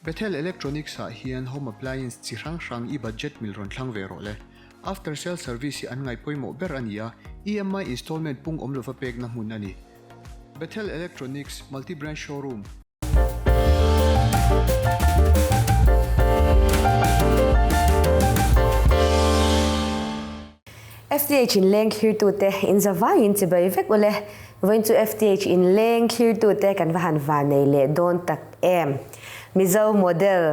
Bethel Electronics ah hian home appliance chi hrang hrang i budget mil rawn thlang ve rawh le. After sale service hi an ngaih pawimawh ber a ni a, EMI installment pung awm lova pekna hmun a ni. Bethel Electronics Multi Brand Showroom. FTH inleng thlirtute inzavaiin chibai vek ule. Vawiin chu FTH inleng thlirtute kan va han vanei leh dawn tak em. Mizo model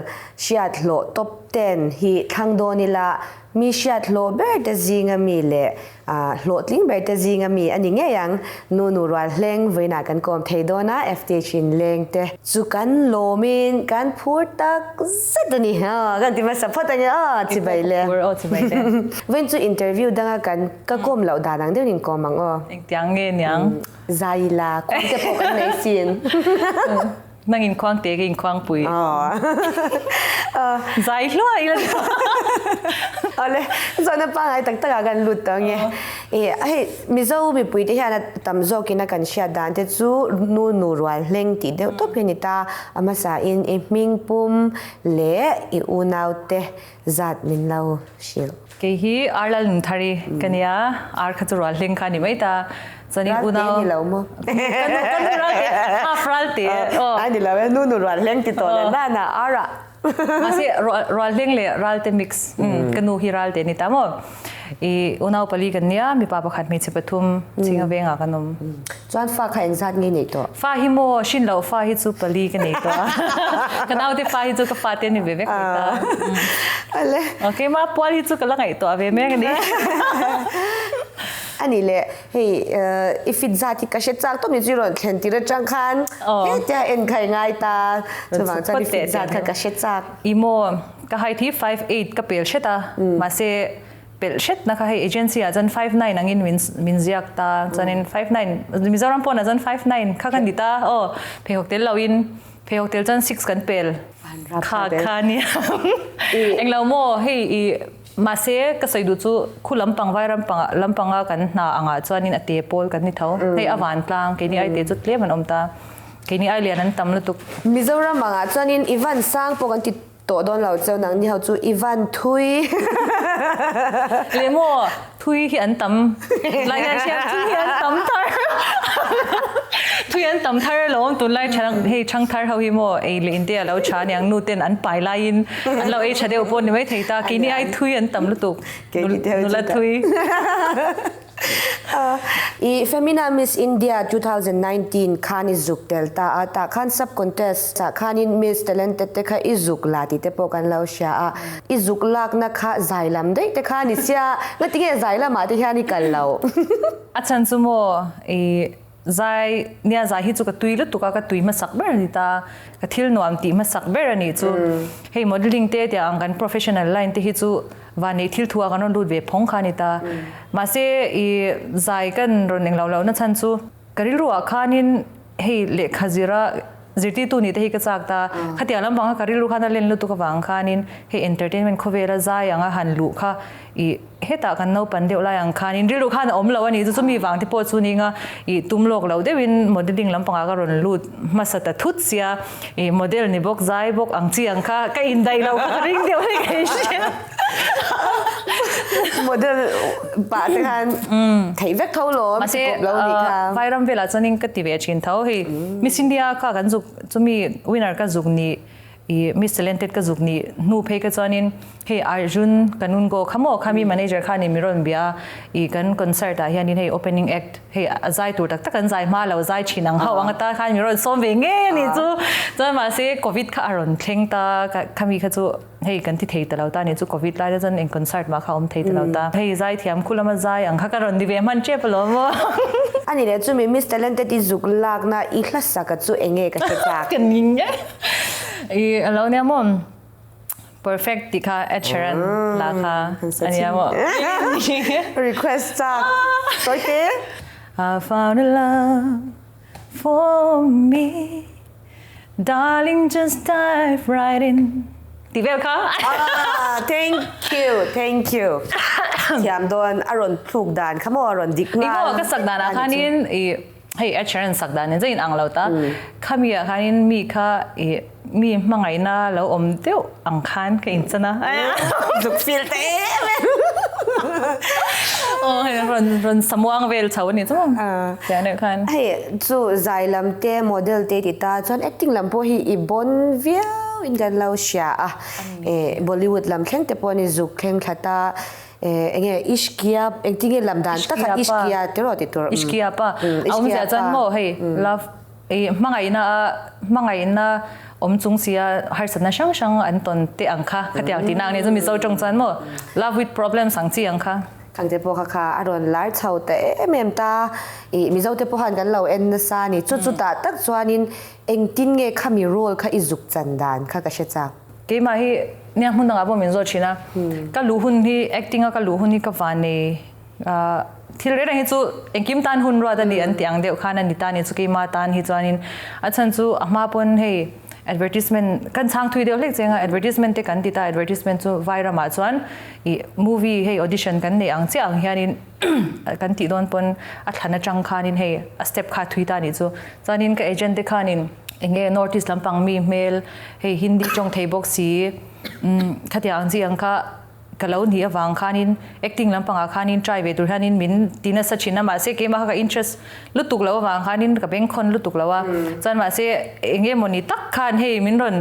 hriat hlawh top ten hi thlang dawn ila mi hriat hlawh ber te zinga mi leh hlawhtling ber te zinga mi a ni ngei ang. Nu nu rual hleng vawiinah kan kawm thei dawn a, FTH inleng te chu kan lawmin kan phur tak zet a ni. Kan ti hmasa phawt ang e aw, chibai le. Phur aw chibai le. Vawiin chu interview danga kan ka kawm loh dan ang deuhin inkawm ang aw. Engtiang nge niang? Zai ila, kawm te pawh kan nei sin. Nang inkhuang te ka inkhuang pui. Zai hluah ila ni. Awle, zawhna pangngai tak takah kan lut tawh ange. I hei Mizo mipui te hian a tam zawkin a kan hriat dan te chu nu nu rual hleng tih deuh tawp hi a ni ta. A hmasa in i hming pum leh i unau te zat min lo hrilh. Kei hi Ar Lalnunthari ka nia, Ar kha chu rual hleng kha a ni mai ta. Chuanin Ral te unau ni lo maw? Ka nu ka nu ral te half ral te aw. A ni lo e, nu nu rual hleng ti tawh leh nana Ar ah. Mahse rual hleng leh ral te mix ka nu hi ral te a ni ta maw. I unau pali kan nia, mipa pakhat hmeichhe pathum chhinga vengah kan awm. Chuan fa kha engzat nge nei tawh? Fa hi maw, hrin loh fa hi chu pali ka nei tawh a. Ka naute fa hi chu ka fate a ni ve vek mai ta. Ale. Keimah pual hi chu ka la ngaihtuah ve mek a ni. A nih leh, hei i fit zat hi ka hre chak tawp ni chu i rawn thlen tir atang khan hetia en kha i ngai ta. Chuvang chuan i fit zat kha ka hre chak. I maw, ka height hi 5'8 ka pel hret a, mahse pelh hret na kha hei agency ah chuan 5'9 angin min min ziak ta chuanin 5'9 Mizoram pawnah chuan 5'9 kha ka ni ta aw pheikhawk tel loin pheikhawk tel chuan 6 kan pel kha kha nia englo maw hei i mahse ka sawi duh chu khu lampang vai rampang lampanga kan hna angah chuanin a te pawl kan ni tho hei a vantlang keini ai te chu tlem an awm ta keini ai lian an tam lutuk. Mizoram angah chuanin i van sang pawh kan ti Tawh dawn lo cheu nang ni ho chu i van thui. Le maw thui hi an tam lai hian hriat thui hi an tam thar thui an tam thar alawm tunlai thang hei thang thar ho hi maw ei leh in te a lo tha aniang nu ten an pai laiin an lo ei tha deuh pawh ni mai thei ta keini ai thui an tam lutuk nula thui. I Femina Miss India 2019 khan i zuk tel ta a, tah khan sub contest ah khanin Miss Talented te kha i zuk la tih te pawh kan lo hria a, i zuk lakna kha zai lam daih te kha a ni sia, ngatinge zai lamah te hian i kal lo? A chhan chu maw i zai nia zai hi chu ka tui lutuk a, ka tui hmasak ber a ni ta, ka thil nuam tih hmasak ber a nih chu. Hei modelling te tiang ang kan professional line te hi chu Vanneih thil thu ah kan rawn lut ve phawng kha a ni ta. Mahse i zai kan rawn englo lohna chhan chu ka rilru ah khanin hei lehkha zira zirtirtu nih te hi ka chak ta. Khatiang lampang kha ka rilru khan a len lutuk avang khanin hei entertainment khawvela zai anga han luh kha i hetah kan naupan deuh lai ang khanin rilru khan a awm lo a ni. Chu chumi vang te pawh chu ni anga i tum lawk lo deuhin modelling lampangah ka rawn lut hmasa ta thut sia. I model ni bawk zai bawk ang chi ang kha ka indaih lo kha ka ring deuh hlek a hria. Model pah te khan theih vek tho lawm Mahse Vairam velah chuanin ka ti ve thin tho hei Miss India kha kan zuk chumi winner ka zuk ni i Miss Talented ka zuk ni hnu phei ka chuanin Hei Arjun Kanungo kha maw khami manager kha ni mi rawn bia a, i kan concert ah hianin hei opening act hei a zai tur tak tak an zai hma lo zai thin ang hauh ang ata khan mi rawn sawm ve ngei a nih chu. Chuan mahse covid kha a rawn thleng ta khami kha chu hei kan ti thei ta lo ta nih chu covid lai te chuan eng concert mah kha a awm thei ta lo ta. Hei zai thiam khu lama zai ang kha ka rawn ni ve hman tep alawm maw. A ni leh chumi Miss Talented i zuk lakna i hlasak a chu enge ka hre chak. Ka ning e. I alo nia maw. Perfect tih kha Ed Sheeran hla kha a nia maw? Request chak sawi te. I found a love for me Darling just dive right in tih vel kha. Ah thank you thank you thiam dawn a rawn thluk dan kha maw a rawn dik nghal. Ih maw ka sak danah khanin ih hei Ed Sheeran sak dan nen zet in ang lo ta khami ah khanin mi kha ih. Mi hmangaihna lo awm deuh ang khan ka inchan a. Zuk feel ta em em. Aw hei rawn rawn samuang vel chho a ni chu maw tiang deuh khan. Hei chu zai lam te model te ti ta chuan acting lam pawh hi i bawn viau in kan lo hria a. Bollywood lam thleng te pawh ni zuk thleng thla ta enge Ishqiya engtin nge lam dan taka Ishqiya te rawh ti tur. Ishqiya pa a awmzia chuan maw hei love I hmangaihna a hmangaihna awm chung sia harsatna hrang hrang an tawn te ang kha khatiang tihna ang nia chu Mizo tawng chuan maw love with problems ang chi ang kha. Khang te pawh kha kha a rawn lar chho ta em em ta i Mizo te pawh khan kan lo en nasa a ni. Chu chu tah tak chuanin engtin nge khami role kha i zuk chan dan kha ka hre chak. Keimah hi nia hmun dangah pawh min zawt thin a, ka luh hun hi acting a ka luh hun hi ka vanei Thil reng reng hi chu engkim tan hun ruat a ni an tih ang deuh khan a ni ta a ni chu keima tan hi chuanin a chhan chu a hma pawn hei advertisement kan chhang thui deuh hlek cheng a advertisement te kan ti ta advertisement chu vai ramah chuan ih movie hei audition kan neih ang chiah ang hianin kan tih dawn pawn a thlan atang khanin hei a step kha a thui ta a nih chu chuanin ka agent te khanin eng nge north east lampang mi hmel hei hindi tawng thei bawk si khatiang ang chi ang kha Ka lo nih avang khanin acting lampangah khanin try ve tur hianin min ti nasa thin a, mahse keimah kha ka interest lutuk loh avang khanin ka bengkhawn lutuk lo a, chuan mahse eng nge mawni tak khan hei min rawn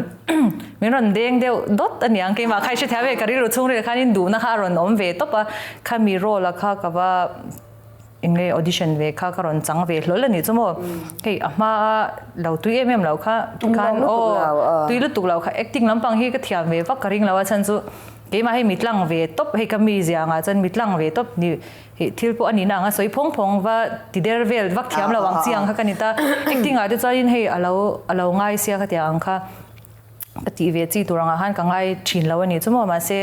min rawn deng deuh dawt a niang keimah kha i hrethiam ve ka rilru chhungril khanin duhna kha a rawn awm ve tawp a, khami role a kha ka va Eng nge audition ve kha ka rawn chang ve hlawl a nih chu maw? Hei a hma a lo tui em em lo kha tikhan aw tui lutuk lo kha acting lampang hi ka thiam ve vak ka ring lo a chhan chu keimah hei mi tlang ve tawp hei ka mi zia angah chuan mi tlang ve tawp ni hei thil pawh a nihna ang a sawi phawng phawng va ti der vel vak thiam lo ang chi ang kha ka ni ta acting ah te chuanin hei a lo a lo ngai sia ka tia ang kha Ka tih ve chi tur angah khan ka ngai thin lo a ni chu maw mahse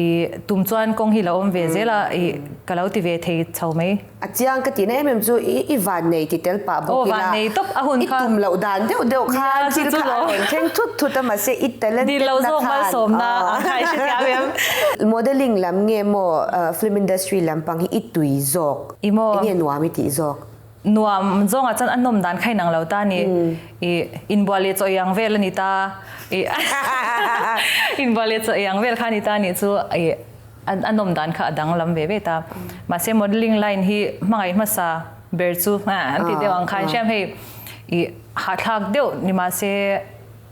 i tum chuan kawng hi lo awm ve zel a i ka lo ti ve thei chho mai. A chiang ka tihna em em chu i i vannei ti tel pah bawk ila vannei tawp a hun i kha tum loh dan deuh deuh khan nia thil chu chu kha a lo rawn thleng thut thut a mahse i talented Dil lo na zawk khan malsawmna ang kha i hrethiam em. Modelling lam nge maw film industry lampang hi i tui zawk I maw. enge nuam i tih zawk. Nuam zawngah chuan a nawm dan kha inang lo ta a ni. I inbual leh chaw ei ang vel a ni ta. I inbual leh chaw ei ang vel kha a ni ta a nih chu i a nawm dan kha a danglam ve ve ta. Mahse modelling line hi hmangaih hmasa ber chu an tih deuh ang khan hriam hei i hahthlak deuh ni mahse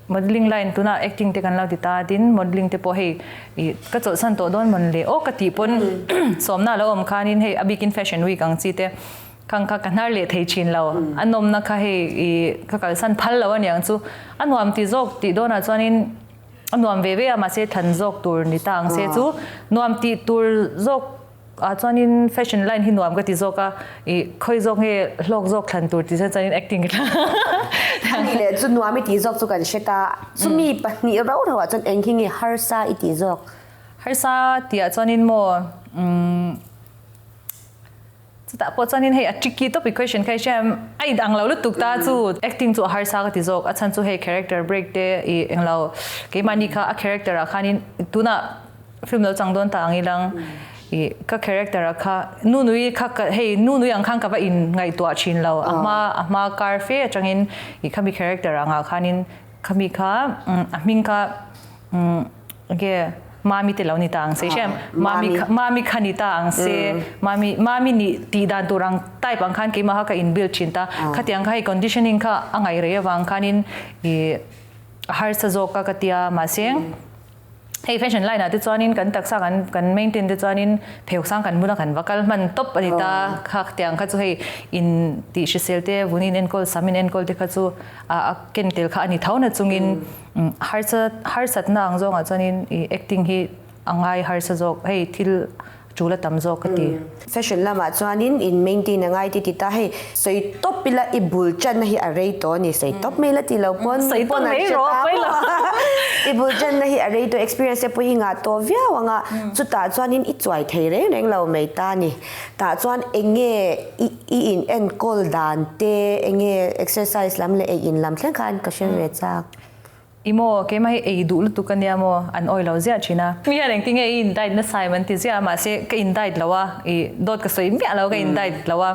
Modelling line tunah acting te kan lo ti ta tin modelling te pawh hei ih ka chawlhsan tawh dawn mawn le aw ka tih pawn sawmna a lo awm khanin hei a bikin fashion week ang chi te khang kha ka hnar leh thei thin lo a nawmna kha hei ih ka kalsan phal lo aniang chu a nuam ti zawk tih dawnah chuanin a nuam ve ve a mahse thlan zawk tur ni ta ang se chu nuam tih tur zawk Ah chuanin fashion line hi nuam ka ti zawk a, ih khawi zawk nge hlawk zawk thlan tur ti chuan chuanin acting ka thlang. Ani leh chu nuam i tih zawk chu kan hre ta, chumi pahnih rauh rauh ah chuan eng hi nge harsa i tih zawk? Harsa tih ah chuanin maw umm chutah pawh chuanin hei a tricky tawp i question kha i hria em? A in ang lo lutuk ta chu acting chu a harsa ka ti zawk, a chhan chu hei character break te ih englo keimahni kha a character ah khanin tunah Film lo chang dawn ta ang ilang i ka character a kha Nunui kha ka hei Nunui ang khan ka va in ngaihtuah thin lo a hma a hma kar fe atangin i khami character angah khanin khami kha a hming kha enge Mami te lo ni ta ang se hriam Mami kha Mami kha ni ta ang se Mami Mami nih tih dan tur ang type ang khan keimah kha ka in build thin ta khatiang kha hei conditioning kha a ngaih rei avang khanin i a harsa zawk a ka tia mahse Hei fashion line ah te chuanin kan taksa kan kan maintain te chuanin pheuh sang kan bula kan va kal hman tawp a ni ta kha tiang kha chu hei in tih hrisel te vun in enkawl sam in enkawl te kha chu a a ken tel kha a ni tho na chungin harsa harsatna ang zawngah chuanin ih acting hi a ngai harsa zawk hei thil Tul a tam zawk ka ti. Fashion lamah chuanin in maintain a ngai ti ti ta hei sawi tawp ila i bul channa hi a rei tawh a ni sawi tawp mai la ti lo pawn Sawi tawp mai rawh pawi lo. I bul channa hi a rei tawh experience te pawh hi ngah tawh viau ang a chutah chuanin i chuai thei reng reng lo mai ta a ni tah chuan eng nge i i in enkawl dan te eng nge exercise lam leh ei in lam thleng khan ka hre ve chak. I maw, keimah hi ei duh lutuk a nia maw, an awi lo ziah thin a. Mi hian engtin nge i in diet nasa em an ti ziah a, mahse ka in diet lo a, i dawt ka sawi miah lo ka in diet lo a.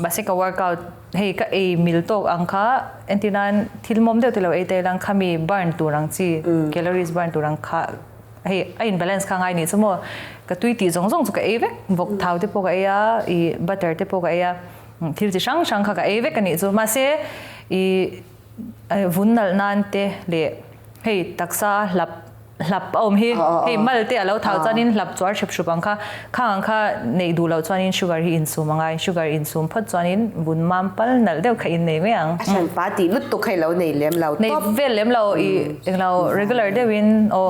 Mahse ka workout hei ka ei mil tawk ang kha entir nan thil mawm deuh te lo ei ta ila khami burn tur ang chi calories burn tur ang kha hei a in balance kha ngai nih chu maw ka tui tih zawng zawng chu ka ei vek vawk thau te pawh ka ei a ih butter te pawh ka ei a thil chi hrang hrang kha ka ei vek a nih chu mahse ih vun nalh nan te leh hei taksa hlap hlap a awm hi hei mal te a lo thau chuanin hlap chuar hrep hrup ang kha khang ang kha neih duh loh chuanin sugar hi insum a ngai sugar insum phawt chuanin vun mam pal nalh deuh kha innei mai ang. A hran pa tih lutuk kha i lo nei lem lo tawp. Nei vel lem lo i englo regular deuhin aw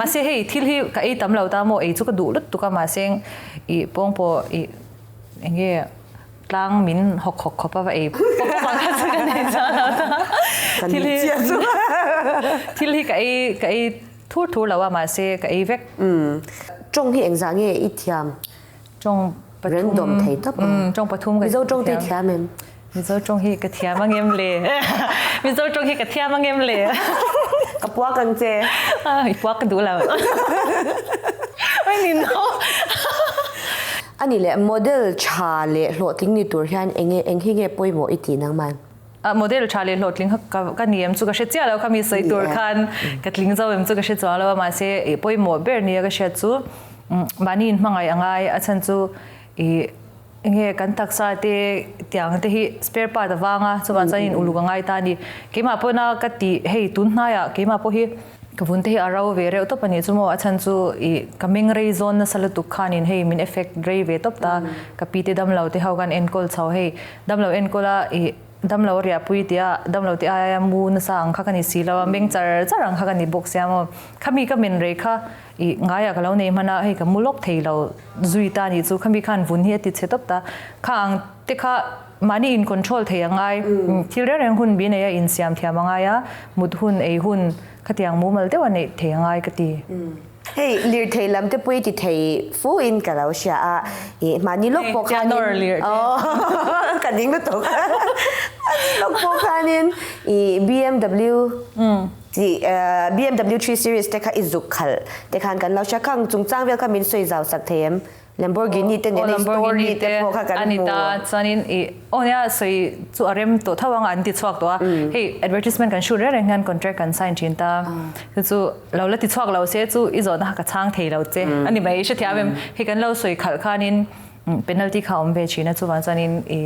mahse hei thil hi ka ei tam lo ta maw ei chu ka duh lutuk a mahse i pawngpaw i enge Tlang min hawk hawk khawp a va ei pawp pawp ang kha chu ka nei chuang lo ta. Thil hi thil hi ka ei ka ei thur thur lo a mahse ka ei vek. Tawng hi engzah nge i thiam? Tawng pathum. Random thei tawp ang. Tawng pathum ka Mizo tawng te i thiam em? Mizo tawng hi ka thiam ang em le? Mizo tawng hi ka thiam ang em le? Ka puak ang che. I puak ka duh lo. Oi ni no. A ni leh, model tha leh hlawhtling ni tur hian enge eng hi nge pawimawh i tih nangman? A model tha leh hlawhtling kha ka ka ni em chu ka hre chiah lo kha mi sawi tur khan ka tling zo em chu ka hre chuang lo a mahse ih pawimawh ber nia ka hriat chu mahni in hmangaih a ngai a chhan chu ih enge kan taksa te tiang te hi spare part a vang a chuvang chuan in uluk a ngai ta a ni keimah pawhin a ka tih hei tun hnaiah keimah pawh hi Ka vun te hi a ro ve reuh tawp a nih chu maw, a chhan chu ih ka meng rei zawn nasa lutuk khanin hei min effect rei ve tawp ta, ka pi te damlo te ho khan enkawl chho hei damlo enkawl a ih damlo a riahpui tia damlo te aia mu nasa ang kha ka ni si lo a, meng char char ang kha ka ni bawk sia maw, khami ka men rei kha ih ngaiah ka lo nei hman a hei ka mu lawk thei lo zui ta nih chu, khami khan vun hi a ti chhe tawp ta, kha ang te kha Mahni in control thei a ngai, thil reng reng hun bi nei a insiam thiam a ngai a, mut hun, ei hun khatiang mumal deuh a neih thei a ngai ka ti. Hei lirthei lam te pawh i ti thei fu in ka lo hria a, ih mahni lawk pawh khanin aww ka ding lutuk mahni lawk pawh khanin ih bmw tih bmw 3 series te kha i zuk khalh te khan kan lo hria khang chungchang vel kha min sawi zau sak thei em? Lamborghini te nena story te pawh kha kan hmu. Anita chuanin i aw nia sawi chu a rem tawh tho anga an ti chhuak tawh a. Hei advertisement kan shoot reng reng hian contract kan sign thin ta. Chu chu lo la ti chhuak lo se chu i zawhna kha ka chhang thei lo che a ni mai. I hrethiam em? Hei kan lo sawi khalh khanin penalty kha a awm ve thin a chuvang chuanin i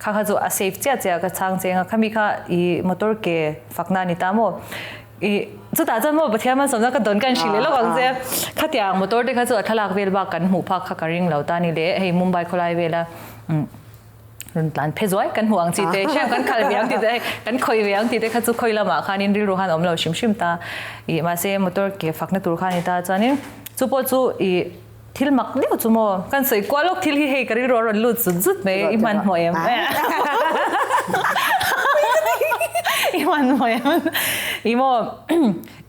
Kha kha chu a safe chiah chiah ka chhang cheng a, khami kha i motor ke fakna a ni ta maw? I chutah chuan maw Pathian malsawmna ka dawn ka inhrilh leh lawk ang che. Khatiang motor te kha chu a thlalak vel bak kan hmuh phak kha ka ring lo ta ni le, hei Mumbai khawlai vela rawn tlan phe zuai kan hmuh ang chi te, hriam kan khal ve ang tih te, hei kan khawih ve ang tih te kha chu khawi lamah khanin rilru khan a awm lo hrim hrim ta. I mahse motor ke fakna tur kha a ni ta chuanin chu pawh chu i Thil mak deuh chu maw? Kan sawi kual lawk thil hi hei ka rilru a rawn lut zut zut mai, i hmanhmawh em? I hmanhmawh em? I maw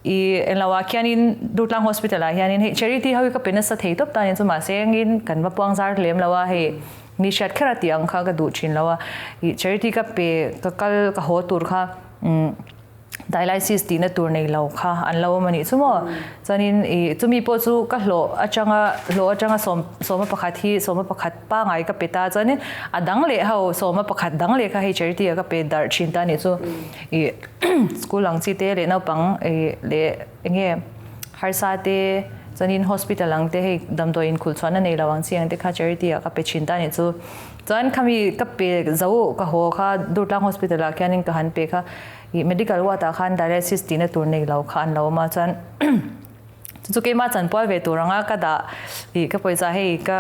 i englo ah khianin Durtlang Hospital ah hianin hei charity ho hi ka pe nasa thei tawp ta aniang chu mahse engin kan va puang zar lem lo a hei mi hriat kher a tih ang kha ka duh thin lo a, i charity ka pe ka kal ka haw tur kha umm Dialysis tihna tur nei lo kha an lo awm a nih chu maw? Chuanin ih chumi pawh chu ka hlawh atanga hlawh atanga sawm sawma pakhat hi sawma pakhat pangai ka pe ta chuanin a dang leh ho sawma pakhat dang leh kha hei charity ah ka pe darh thin ta a nih chu ih school ang chi te leh naupang ih leh eng nge harsa te chuanin hospital ang te hei damdawi inkhulh chhuahna nei lo ang chi ang te kha charity ah ka pe thin ta a nih chu. Chuan khami ka pe zo ka haw kha Durtlang hospital ah khianin ka han pe kha. Ih medical ward ah khan dialysis tihna tur nei lo kha an lo awm a chuan chu chu keimah chanpual ve tur anga ka dah ih ka pawisa hei ka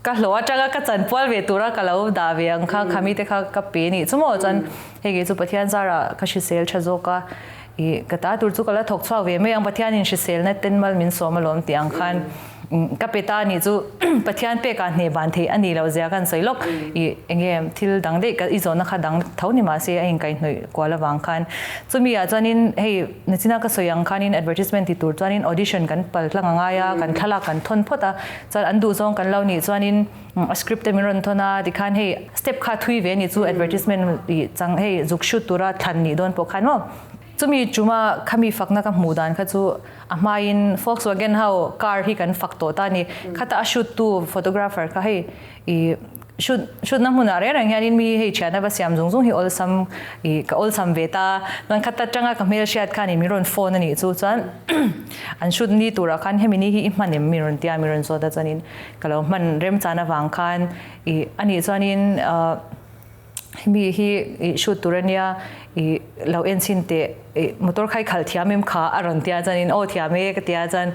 ka hlawh atanga ka chanpual ve tura ka lo dah ve ang kha khami te kha ka pe nih chu maw chuan hei kei chu Pathian zarah ka hrisel tha zawk a ih ka ta tur chu ka la thawk chhuak ve mai ang Pathianin hriselna ten mal min sawm alawm tih ang khan Ka pe ta nih chu Pathian pekah hneh ban theih a nih loh zia kan sawi lawk. I enge thil dang daih ka i zawhna kha dang tho ni mahse a inkaihhnawih kual avang khan chumi ah chuanin hei nachina ka sawi ang khanin advertisement ti tur chuanin audition kan pal tlang a ngai a, kan thlalak kan thawn phawt a, chuan an duh zawng kan lo nih chuanin a script te min rawn thawn a tikhan hei step kha thui ve a nih chu advertisement i chang hei zuk shoot tura thlan nih dawn pawh khan maw. Chumi chuma khami fakna ka hmuh dan kha chu a hmain Volkswagen ho car hi kan fak tawh ta a ni. Khata a shoot tu photographer kha hei i Shoot shoot-na hmunah reng reng hianin mi hei thiana va siam zung zung hi awlsam ih ka awlsam ve ta chuan khata tanga ka hmelhriat khanin min rawn phone a nih chu chuan an shoot ni turah khan hemi ni hi i hman em min rawn tia min rawn zawt a chuanin ka lo hman remchan avang khan ih a nih chuanin ah hemi hi ih shoot tur ania ih lo en chhin teh ih motor kha i khalh thiam em kha a rawn tia chuanin aw thiam e ka tia chuan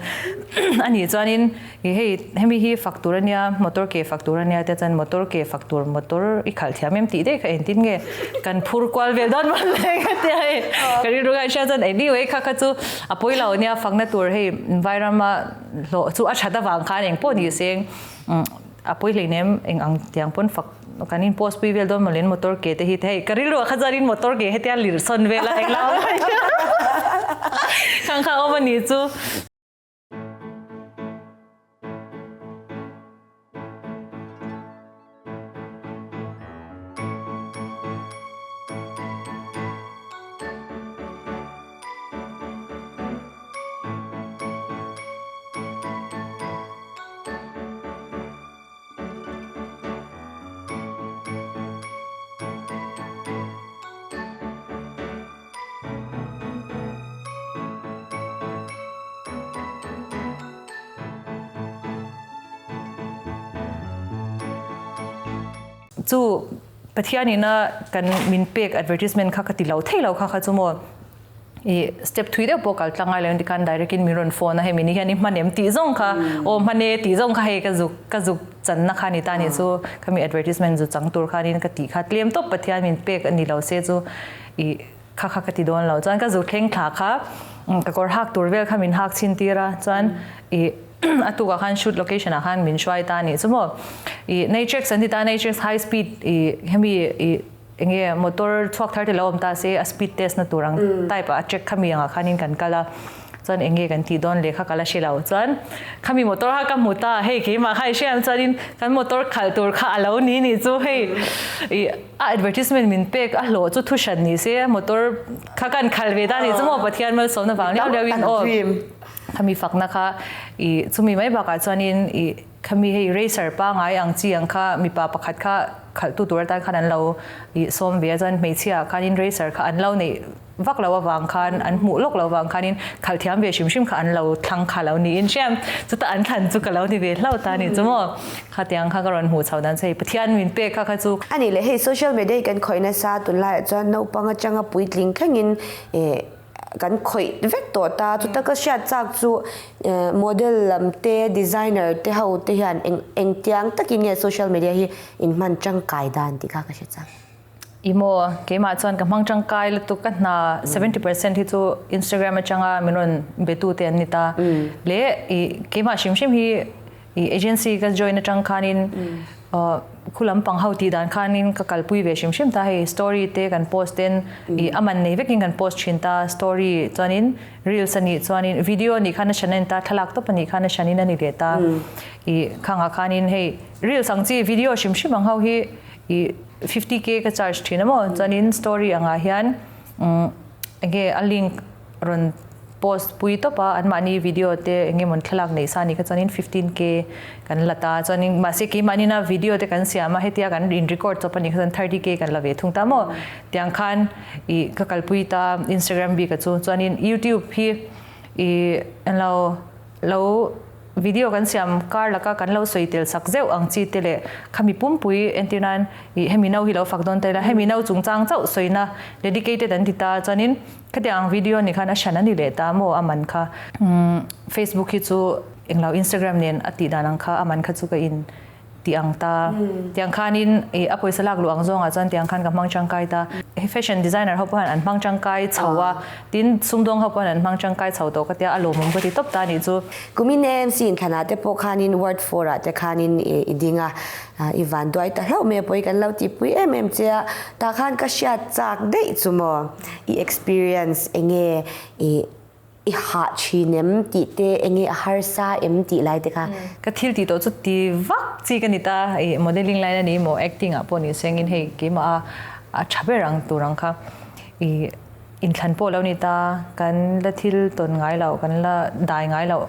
a nih chuanin Ih hei hemi hi fak tur ania motor ke fak tur ania te chuan motor ke fak tur motor i khalh thiam em tih daih kha engtin nge kan phur kual vel dawn mawn le ka tia hei ka rilru kha hria chuan anyway kha kha chu a pawi lo ania fakna tur hei vairama hlawh chu a that avang khan eng pawh ni seng a pawi hleinem eng ang tiang pawn fak kan in post pui vel dawn mawn le motor ke te hi te hei ka rilru ah kha chuan in motor ke hetia lirsawn vel a englo khang kha awm a ni chu. Chu Pathian ina kan min pek advertisement kha ka ti lo thei lo kha kha chu maw i step thui deuh pawh kal tlang ngai lo in tikhan direct in min rawn phone a hei mini hian i hman em tih zawng kha aw hman e tih zawng kha hei ka zuk ka zuk channa kha ni ta ni chu khami advertisement zu chang tur khanin ka tih kha tlem tawp Pathian min pek a ni lo se chu i kha kha ka ti dawn lo chuan ka zu thleng thla kha ka kawr hak tur vel kha min hak chhin tir a chuan i a tukah khan shoot location ah khan min hruai ta a nih chu maw i Natrix an ti ta Natrix high speed i hemi i enge motor chhuak thar te lo awm ta se a speed test na tur ang type ah a check khami angah khanin kan kal a chuan enge kan tih dawn lehkha ka la hre lo chuan khami motor kha ka hmu ta hei keimah kha i hriat ang chuanin kan motor khalh tur kha a lo ni nih chu hei i a advertisement min pek a hlawh chu thu hran ni se motor kha kan khalh ve ta nih chu maw Pathian malsawmna vang liau liau in aw khami fakna kha i chumi mai bakah chuanin i khami hei racer pangai ang chi ang kha mipa pakhat kha khalh tu tur atan khan an lo i sawm ve a chuan hmeichhia ah khanin racer kha an lo neih vak lo avang khan an hmuh lawk lo avang khanin khalh thiam ve hrim hrim kha an lo thlang kha lo niin hriam chutah an thlan chu ka lo ni ve hlauh ta ni chu maw khatiang kha ka rawn hmuh chho dan chu hei Pathian min pek kha kha chu. A nih leh hei social media hi kan khawih nasa tunlaiah chuan naupang atanga puitling thlengin eh kan khawih vek tawh ta chuta ka hriat chak chu model lam te designer te ho te hian eng engtiang takin nge social media hi in hman tangkai dan tih kha ka hre chak. I maw, keimah chuan ka hmang tangkai lutuk ka hna 70% hi chu Instagram atanga min rawn betu te an ni ta. Le i keimah hrim hrim hi i agency ka join atang khanin khu lampang ho tih dan khanin ka kalpui ve hrim hrim ta hei story te kan post ten i a man nei vekin kan post thin ta story chuanin reels a nih chuanin video a nih khan a hran a ni ta thlalak tawp a nih khan a hranin a ni leh ta i khangah khanin hei reels ang chi video hrim hrim ang ho hi I 50k ka charge thin a maw chuanin story angah hian enge a link rawn post pui tawp a anmahni video te enge mawn thlalak neih sa anih kha chuanin 15k kan la ta chuanin mahse keimahni na video te kan siam a hetia kan in record chawp anih kha chuan 30k kan la ve thung ta maw tiang khan ih ka kalpui ta Instagram bik a chu chuanin YouTube hi ih englo lo Video kan siam kar laka kan lo sawi tel sak zeuh ang chi te leh khami pumpui entir nan ih hemi no hi lo fak dawn ta ila hemi no chungchang chauh sawina dedicated an ti ta chuanin khatiang ang video ni khan a hran a ni leh ta maw a man kha umm Facebook hi chu englo Instagram nen a tih dan ang kha a man kha chu ka in tih ang ta. Tiang khanin i a pawisa lak luh ang zawngah chuan tiang khan ka hmang tangkai ta. Hei fashion designer ho pawh hian an hmang tangkai chho a, tin sumdawng ho pawh hian an hmang tangkai chho tawh ka tia a lawmawm ka ti tawp ta anih chu. Kumin AMC inthlanah te pawh khanin ward four ah te khanin i ding a, i van duai ta hlauh mai a pawi kan lo tihpui em em che a, tah khan ka hriat chak daih chu maw i experience enge i I hah thin em tih te enge a harsa em tih lai te kha. Ka thil tih tawh chu ti vak chi ka ni ta, i modelling line a ni maw acting ah pawh ni sengin hei keimah a a tha ber ang tur ang kha i Inthlan pawh lo ni ta, kan la thil tawn ngai loh, kan la dai ngai loh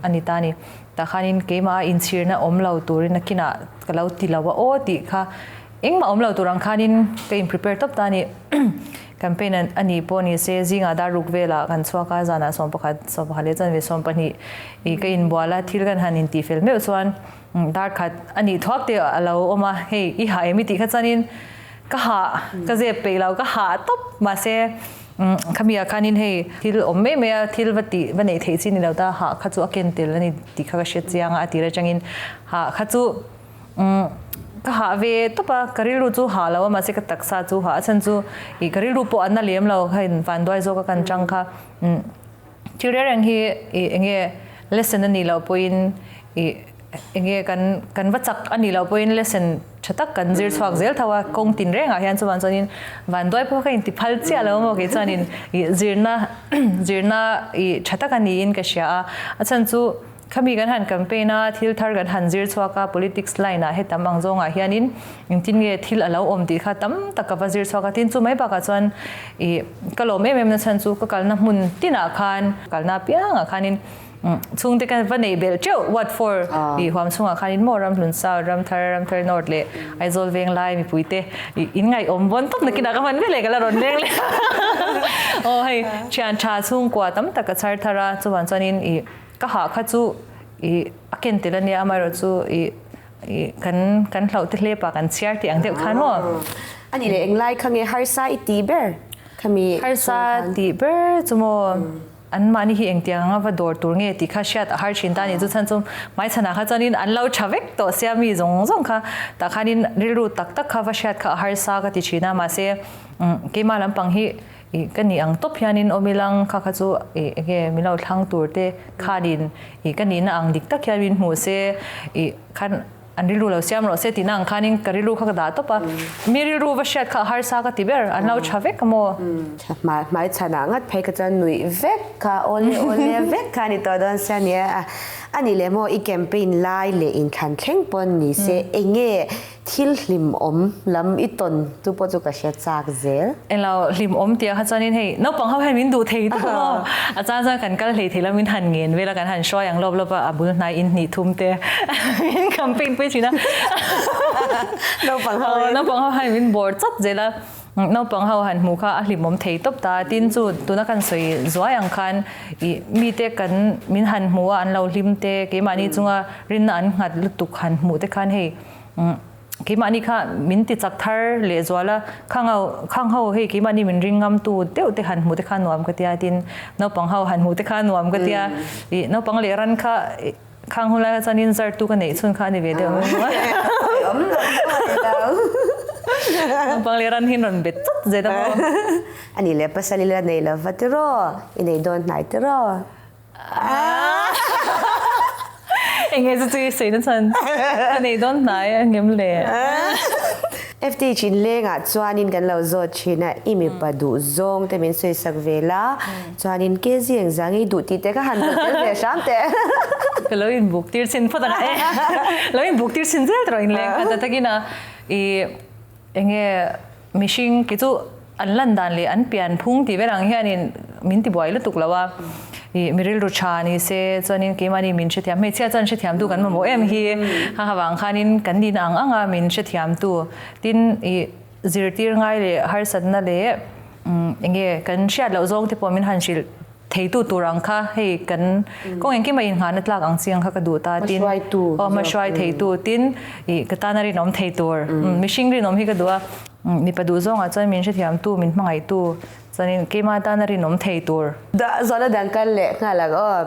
a ni ta a ni. Tah khanin keimah inchhirna awm lo turin nakinah ka lo ti lo a aw tih kha engmah awm lo tur ang khanin ka in prepare tawp ta a ni. Campaign a nih pawh ni se zingah dar ruk velah kan chhuak a, zanah 11, 11 leh chanve 12 ih ka inbual a, thil kan han intihfel meuh chuan dar khat a nih thuak te a lo awm a, hei i hah em i tih kha chuanin Ka hah, ka zep peih lo, ka hah tawp. Mahse, khami ah khanin hei thil awm mai mai a, thil va tih va neih theih chi ni lo ta, hah kha chu a ken tel a ni tih kha ka hre chiang a, a tir atangin hah kha chu ka hah ve tawp a, ka rilru chu hah lo a, mahse ka taksa chu hah a chhan chu ih ka rilru pawh a na lem lo, kha in vanduai zawk a kan chang kha. Thil reng reng hi ih eng nge lesson a nih loh pawhin ih eng nge kan kan va chak a nih loh pawhin lesson tha tak kan zir chhuak zel tho a, kawng tin rengah hian chuan chuanin vanduai pawh ka inti phal chiah lo maw kei chuanin ih zirna zirna ih tha tak a niin ka hria a, a chhan chu Khami kan han campaign a, thil thar kan han zir chhuak a, politics line ah hetam ang zawngah hianin engtin nge thil a lo awm tih kha tam tak ka va zir chhuak a, tin chu mai bakah chuan ih ka lawm em em na chhan chu ka kalna hmun tinah khan kalna apiangah khanin chhungte ka va neih belh teuh what for ih huam chhungah khanin maw Ramhlun South, Ramthar, Ramthar North leh Aizawl Venglai mipuite ih in ngaihawm vawn tawp nakinah ka hman veleh ka la rawn leng leh aw hei thian tha chhungkua tam tak ka chhar thar a chuvang chuanin ih Ka hah kha chu i a ken tel a nia, amaherawh chu i i kan kan hlauh te hlep a, kan chhiar tih ang deuh khan maw? A ni leh, englai kha nge harsa i tih ber khami chhung khan? Harsa tih ber chu maw, anmahni hi engtiang anga va dawr tur nge tih kha hriat a har thin ta a ni. Chu chhan chu hmaichhanah kha chuanin an lo tha vek tawh sia mi zawng zawng kha, tah khanin rilru tak tak kha va hriat kha a harsa ka ti thin a, mahse keimah lampang hi Ih ka nih ang tawp hianin awm ilang kha kha chu ih enge min lo thlang tur te khanin ih ka nihna ang dik tak hian min hmuh se ih khan an rilru lo siam rawh se tihna ang khanin ka rilru kha ka dah tawp a, mi rilru va hriat kha a harsa ka ti ber an lo tha vek a maw? Hmai hmai chhanah ngat phei kha chuan nuih vek kha awle awle vek kha a ni tawh dawn sia nia a ni leh maw i campaign lai leh inthlan thleng pawn ni se enge Thil hlimawm lam i tawn chu pawh chu ka hre chak zel. Englo hlimawm tih ah kha chuanin hei naupang ho hian min duh thei deuh maw? A chang chuan kan kal hlei thei lo min han ngen vel a kan han hruai ang lawp lawp a a bul hnai in hnih thum te min campaign pui thin a. Naupang ho in. Naupang ho hian min bawr chawp zel a naupang ho han hmuh kha a hlimawm thei tawp ta tin chu tuna kan sawi zuai ang khan ih mite kan min han hmu a an lo hlim te keimahni chunga rinna an nghat lutuk han hmuh te khan hei Keimahni kha min ti chak thar leh zual a, khang ho khang ho hei keimahni min ring ngam tu deuh te han hmuh te kha nuam ka tia tin naupang ho han hmuh te kha nuam ka tia ih naupang leh ran kha khang hun lai kha chuanin zar tu ka neih chhun kha a ni ve deuh naupang leh ran hi an rawn bet chawt zet a maw. A nih leh pasal ila nei lova tiraw i nei dawn hnai tiraw. Enge chu chu i sawi na chhan ka nei dawn hnai a ngem le. FTH in lengah chuanin kan lo zawt thin a, i mipa duh zawng te min sawi sak ve la, chuanin KZ engzah nge i duh tih te ka han zawt tel ve hram teh. Ka lo inbuk tir chhin phawt ang e. Lo inbuk tir chhin zel tawh inleng kha ta takin a i Enge mihring ki chu an lan dan leh an pian phung tih vel ang hianin min ti buai lutuk lo a, ih mi rilru tha ni se chuanin keimahni min hrethiam, hmeichhia chuan hrethiamtu kan mamawh em hi ha ha vang khanin kan nihna ang anga min hrethiamtu tin ih zirtir ngai leh harsatna leh enge kan hriat loh zawng te pawh min han hrilh Theitu tur ang kha hei kan kawng engkim a inngahna tlak ang chi ang kha ka duh ta tin aw hmahruai theitu tin ih ka tana rinawm thei tur mihring rinawm hi ka duh a mipa duh zawngah chuan min hrethiamtu min hmangaihtu chuanin keima tana rinawm thei tur. Zawhna dang kal leh nghal ang aw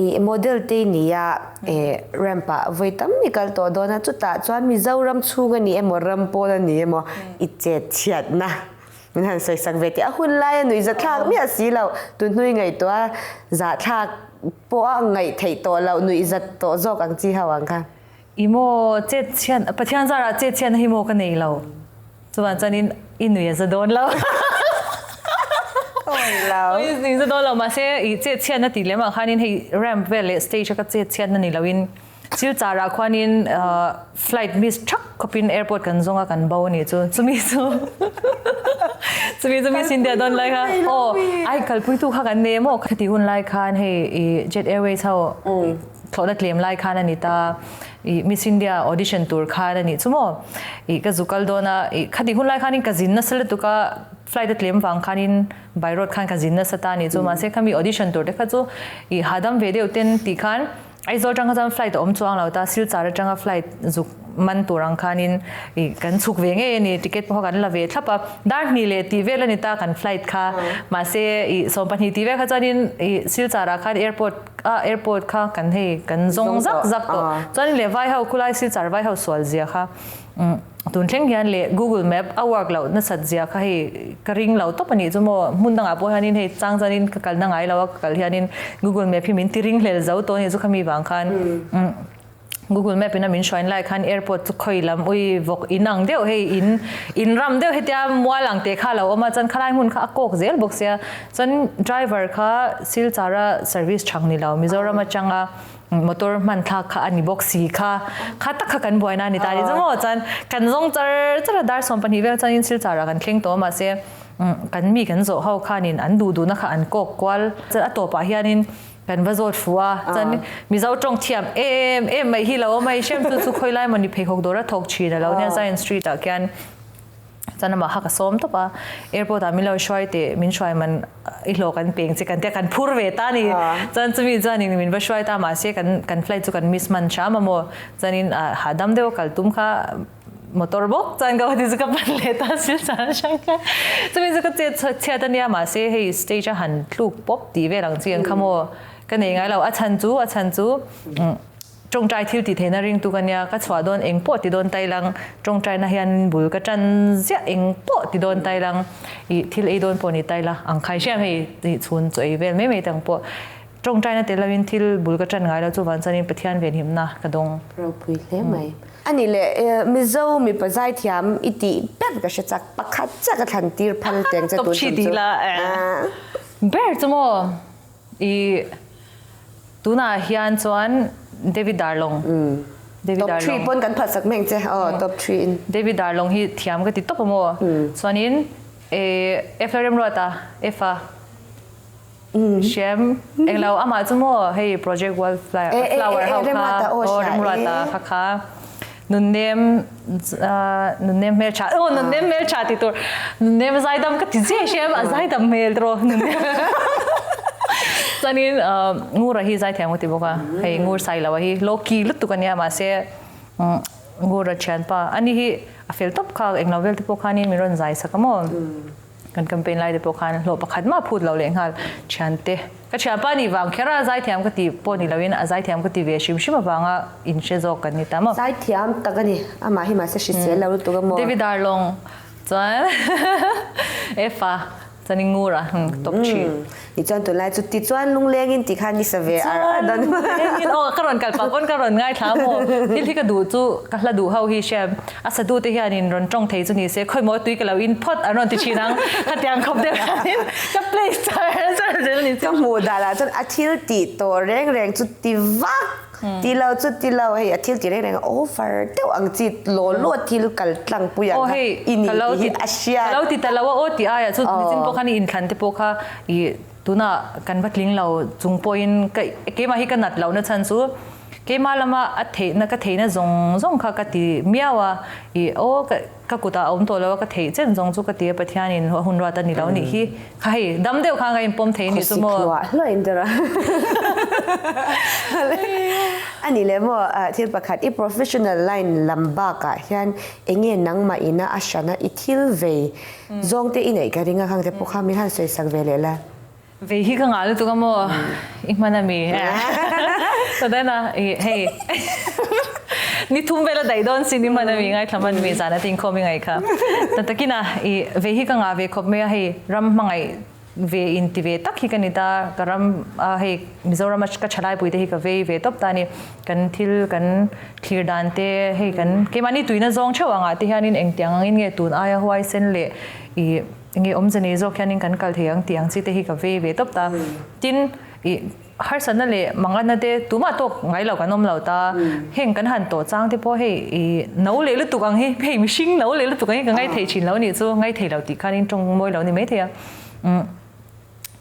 ih model te i nia eh ramp ah vawi tam i kal tawh dawn a chutah chuan Mizoram chhung a ni emaw ram pawn a ni emaw i chet chhiatna Min han sawi sak ve teh a hun lai a nuih zathlak miah si lo, tun hnui ngaihtuah a zahthlak pawh a ngaih theih tawh loh nuih zat tawh zawk ang chi ho ang kha. I maw chet chhian Pathian zarah chet chhiatna hi maw ka nei lo chuan chuanin i nui a za dawn lo. Awi lo. I nui za dawn lo mahse i chet chhiatna tih lem ah khanin hei ramp vel leh stage a ka chet chhiatna ni loin. Silchar ah khuanin flight miss thak khawpin airport kan zawng a kan bo a nih chu. Chumi chu chumi chu Miss India dawn lai kha aw ai kalpuitu kha kan nei maw khati hun lai khan hei i Jet Airways ho thlawhna tlem lai khan a ni ta i Miss India audition tur khan a nih chu maw i ka zu kal dawn a i khati hun lai khanin ka zin nasa lutuk a flight a tlem vang khanin by road khan ka zin nasa ta a nih chu mahse khami audition tur te kha chu i hahdam ve deuh ten tih khan Aizawl atang kha chuan flight a awm chuang lo ta, Silchar atanga flight zuk man tur ang khanin ih kan chhuk ve ngei a ni, ticket pawh kha kan la ve thlap a, dar hnih leh tih vel a ni ta kan flight kha, mahse ih 20 tih vel kha chuanin ih Silchar ah khan airport a airport kha kan hei kan zawng zak zak tawh, chuanin leh vai ho khulai Silchar vai ho sual zia kha umm. Tun thleng hian leh Google Map a work loh nasat zia kha hei ka ring lo tawp a nih chu maw. Hmun dangah pawh hianin hei chang chuanin ka kalna ngai lo a, ka kal hianin Google Map hi min ti ring hlel zo tawh a nih chu khami vang khan Google Map in a min hruain lai khan airport chu khawi lam ui vawk in ang deuh hei in in ram deuh hetia mual ang teh kha a lo awm a chuan khalai hmun kha a kawk zel bawk sia chuan driver kha Silchara service chhang ni lo Mizoram atanga Motor hman thlak kha a ni bawk si kha. Kha tak kha kan buaina a ni ta ni chu maw? Chuan kan zawng char char a, dar 20 vel chuanin Silchar ah kan thleng tawh a, mahse kan mi kan zawh ho khanin an duh duhna kha an kawk kual. Chuan a tawpah hianin kan va zawt fuh a, chuan Mizo tawng thiam em em mai hi lo awm a, i hrem chu chu khawi lai mawni pheikhawk dawr a thawk thin a lo nia Zion Street ah khian. Chuan amah kha ka sawm tawp a, airport ah min lo hruai teh, min hruai man i hlawh kan peng che kan tia kan phur ve ta a ni. Chuan chumi chuanin min va hruai ta mahse kan kan flight chu kan miss hman hram a maw. Chuanin ah hahdam deuh a kal tum kha motor bawk chuan ka ti chu ka pan leh ta silchar atang khan. Chumi chu ka chet chhiat a nia mahse hei stage a han tluk pawp tih vel ang chi ang kha maw ka nei ngai lo. A chhan chu a chhan chu Tawngtai thil tih theihna ringtu ka nia, ka chhuah dawn eng pawh ti dawn tai lang, tawngtaina hian bul ka tan ziah eng pawh ti dawn tai lang, ih thil ei dawn pawh ni tai la, ang khai hriam hei ih chhun chaw ei vel mai mai tang pawh tawngtaina tel loin thil bul ka tan ngai lo chuvang chuanin Pathian venhimna ka dawng. Ropui hle mai. Ani leh Mizo mipa zaithiam i tih ber ka hre chak, pakhat chiah ka thlan tir phal teng che tun tum chu. Ber chu maw I tunah hian chuan David Darlong. David Top 3 pawn kan phalsak mai ang che. Aw top 3 in. David Darlong hi thiam ka ti tawp a maw. Chuanin Efla Remruata, Efa Hriam englo amah chu maw hei Project Wallflower ho kha aw Remruata kha kha. Nunnem nunnem hmeltha aw nunnem hmeltha tih tur nunnem zaidam ka ti chiah hriam a zaidam hmel tawh nunnem chuanin Ngura hi zaithiam ka ti bawk a hei Ngur Sailoa hi Loki lutuk a nia mahse Ngura thianpa ani hi a fel tawp kha englo vel te pawh khanin min rawn zai sak a maw. Kan campaign lai te pawh khan hlawh pakhat mah phut lo leh nghal thiante. Ka thianpa nih vang kher a zaithiam ka tih pawh ni loin a zaithiam ka ti ve hrim hrim avanga inhre zawk kan ni ta maw. Zaithiam tak a ni, amah hi mahse hrisel lo lutuk a maw. David Darlong chuan Efa chuan i ngur a top thin. Tichuan tunlai chu tichuan lunglengin ti khan i sa ve ar ar dawn. Lunglengin aw ka rawn kal pah pawn ka rawn ngaithla a maw thil hi ka duh chu ka hla duh ho hi hriam a satu te hianin rawn tawng thei chu ni se khawi maw tui ka lo in phawt an rawn ti thin ang khatiang khawp deuh hianin ka play char char zel a ni chu. Ka hmuh danah chuan a thil tih tawh reng reng chu ti vak ti lo chu ti lo hei a thil tih reng reng over deuh ang chi law law thil kal tlang pui ang kha i ni tih hi a hriat. Ka lo ti ta lo a aw tih aiah chu nichin pawh khan i inthlan te pawh kha i tunah kan va tling lo chung pawhin ka keimah hi ka nat lohna chhan chu keimah lama a theihna ka theihna zawng zawng kha ka ti miau a i aw ka Ka kutah a awm tawh lo a, ka theih chen zawng chu ka ti a, Pathianin a hun ruat a ni lo nih hi. Kha hei, dam deuh khan ka inpawm thei nih chu maw. Khawsik hluah hluah in tir a. A nih leh maw, thil pakhat, i professional line lam bakah hian eng nge nangmah ina a hrana i thil vei zawng te i neih ka ring a, khang te pawh kha min han sawisak ve leh la. Vei hi ka ngah lutuk a maw? I hman a mi? Chuan a i hei ni thum vel a daih dawn sin i hman a mi ngaithla hman mi zan a tin khawm i ngaih kha. Ta takin a i vei hi ka ngah ve khawp mai a hei ram hmangaih ve in ti ve tak hi ka ni ta ka ram a hei Mizoram a ka thalai pui te hi ka vei ve tawp ta a ni. Kan thil kan thlir dan te hei kan keimahni tuina zawng theuh angah te hianin engtiang angin nge tun aia huaisen leh i Enge awmze nei zawk hianin kan kal thei ang tih ang chi te hi ka vei ve tawp ta. Tin, ih, Harsatna leh mangatna te tumah tawk ngai lo kan awm lo ta. Heng kan han tawh chang te pawh hei i no leh lutuk ang hi, hei mihring no leh lutuk ang hi ka ngaithei thin lo nih chu, ngaithei lo tih khanin tawng mawi lo ni maithei a. Umm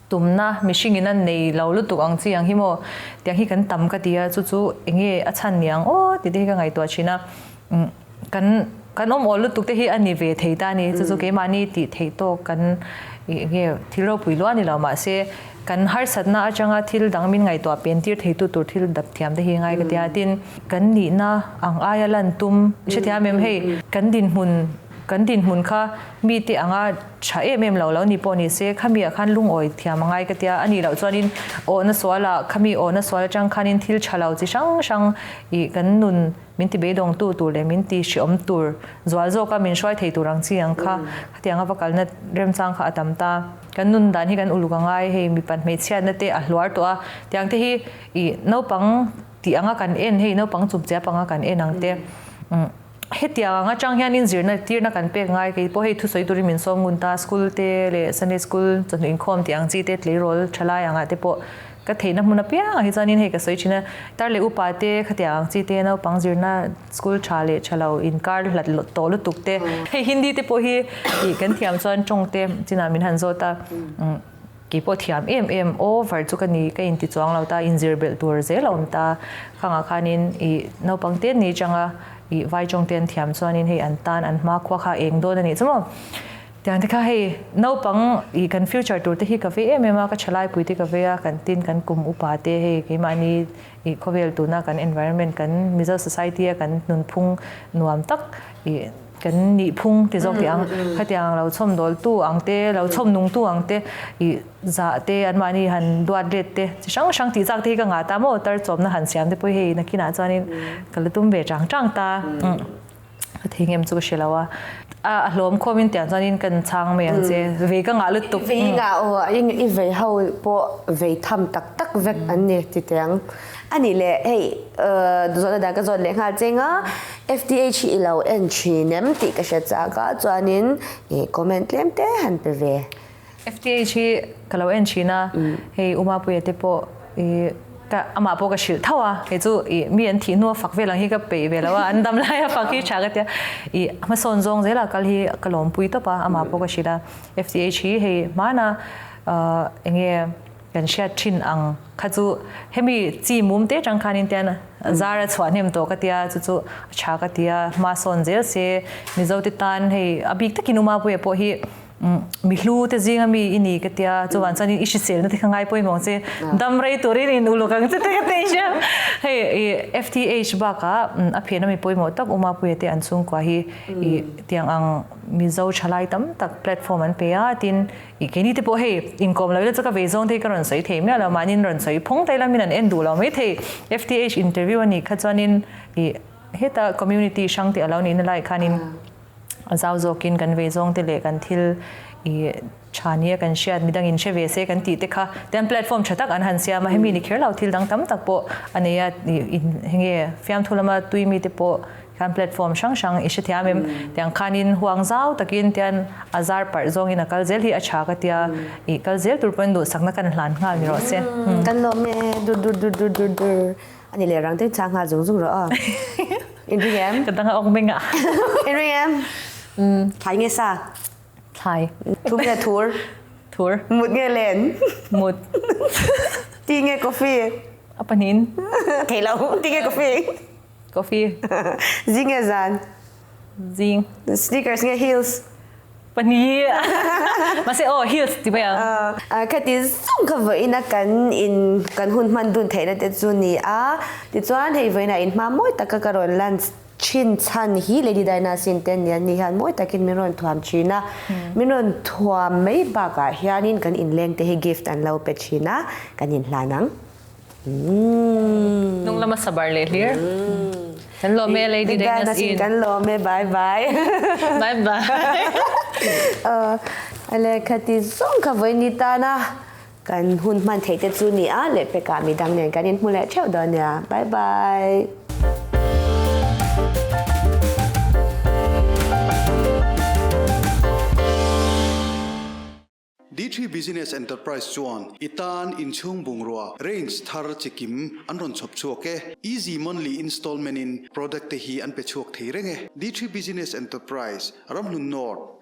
tumna mihring in a nei lo lutuk ang chi ang hi maw tiang hi kan tam ka ti a, chu chu eng nge a chhan ni ang aw tih te hi ka ngaihtuah thin a. Umm kan kan awm awl lutuk te hi a ni ve thei ta a ni, chu chu keimahni tih theih tawk kan eng nge thil ropui luah a ni lo mahse kan harsatna atanga thil dang min ngaihtuah pen tir theitu tur thil dap thiam te hi ngai ka ti a, tin kan nihna ang aia lan tum i hrethiam em hei kan dinhmun kan dinhmun kha mite anga tha em em lo lo ni pawh ni se khami ah khan lungawi thiam a ngai ka tia a nih loh chuanin awhna sualah khami awhna sual atang khanin thil tha lo chi hrang hrang ih kan nun Min ti beidawngtu tur leh min ti hreawm tur zual zawka min hruai thei tur ang chi ang kha khatianga va kalna remchang kha a tam ta. Kan nun dan hi kan uluk a ngai, hei mipat hmeichhiatna te a hluar tawh a, tiang te hi ih naupang tih anga kan en hei naupang chupchiap anga kan en ang te hetiang ang atang hianin zirna tirna kan pek ngai kei pawh hei thusawi turin min sawm ngun ta school te leh Sunday school chawhnu inkhawm tih ang chi te tleirawl thalai angah te pawh Ka theihna hmun apiangah hi chuanin hei ka sawi thin a, tar leh upa te khatiang ang chi te naupang zirna school tha leh tha lo inkar hlat tawh lutuk te, hei Hindi te pawh hi ih kan thiam chuan tawng te chinah min han zawt a, kei pawh thiam em em over chu ka ni ka inti chuang lo ta, inzir belh tur zel a awm ta, khangah khanin ih naupang te ni changa ih vai tawng te an thiam chuanin hei an tan an hma khua kha eng dawn a nih chu maw. Tiang te kha hei naupang ih kan future tur te hi ka vei em em a, ka thalai pui te ka vei a, kan tin kan kum upa te hei keimahni ih khawvel tuna kan environment kan Mizo society a kan nunphung nuam tak ih kan nihphung ti zawk tih ang khatiang lo chhawm dawl tu ang te lo chhawm nung tu ang te ih zah te anmahni han duat let te chi hrang hrang tih chak te hi ka ngah ta maw tar chawmna han siam te pawh hi hei nakinah chuanin ka la tum ve chang chang ta. Ka thei ngem chu ka hre lo a. A hlawm khawmin tiang chuanin kan chhang mai ang che. Vei ka ngah lutuk. Vei ngah aw, i vei ho pawh vei tham tak tak vek an ni ti teh ang. A nih leh hei zawhna dan ka zawt leh nghal cheng a, FTH hi i lo en thin em tih ka hre chak a, chuanin comment tlem te han pe ve. FTH hi ka lo en thin a, hei Umapuia te pawh i ka amah pawh ka hrilh tho a, kei chu i mi an thih hnua fak vel ang hi ka peih ve lo a, an dam laia fak hi tha ka tia, i hmasawn zawng zela kal hi ka lawmpui tawp a, amah pawh ka hrilh a, FTH hi hei hmana enge kan hriat thin ang kha chu hemi chi mum te atang khanin tian zar a chhuah hnem tawh ka tia, chu chu a tha ka tia, hmasawn zel se Mizo te tan hei a bik takin Umapuia pawh hi Mi hlu te zinga mi i ni ka tia, chuvan chuanin i hriselna te kha ngai pawimawh ang che, dam rei turin in uluk ang che te ka ti hria. Hei i FTH bakah a phen ami pawimawh tak Umapuia te an chhungkua hi i tiang ang Mizo thalai tam tak platform an pe a, tin i keini te pawh hei inkawm lo ila chu ka vei zawng te hi ka rawn sawi thei miah lo, mahniin rawn sawi phawng ta ila min an en duh lo maithei. FTH interview a nih kha chuanin i heta community hrang te a lo nihna lai khanin A zau zawkin kan vei zawng te leh kan thil i tha nia kan hriat midang in hre ve se kan tih te kha tian platform tha tak an han siam a, hemi ni kher lo thil dang tam tak pawh a nei a, i henge fiamthu lama tui mi te pawh khan platform hrang hrang i hrethiam em tiang khanin huang zau takin tian a zar parh zawngin a kal zel hi a tha ka tia i kal zel tur pawhin duhsakna kan hlan nghal ni rawh se. Kan lawm e dur dur dur dur dur dur. A ni leh rang te chang nghal zung zung rawh aw. In ring em? Ka dang a awk meng a. In ring em? Thlai nge sa? Thlai. Thum nge thur? Thur. Mut nge len? Mut. Tea nge coffee? A pahnin. Thei lo. Tea nge coffee? Coffee. Zing nge zan? Zing. Sneakers nge heels? Pahnih. Mahse aw heels ti mai ang. Khati zawng kha vawiina kan in kan hun hman dun theihna te chu ni a. Tichuan hei vawiinah in hma mawi taka ka rawn lunch thin chhan hi Lady Diana sin te nia ni hian mawi takin min rawn thuam thin a. Min rawn thuam mai bakah hianin kan inleng te hi gift an lo pe thin a, kan inhlan ang. Hnung lama sabar leh hlir. Kan lawm e Lady Diana's in. Kan lawm e bye bye. Bye bye. Ale khati zawng kha vawi ni tana kan hun hman theih te chu ni a lehpekah midang nen kan inhmu leh theuh dawn nia. Bye bye. D3 D-three Business Enterprise chuan i tan inchhung bungrua range thar chikim an rawn chhawp chhuak e. Easy monthly installment in product te hi an pe chhuak thei reng e. D-three Business Enterprise, Ramhlun North.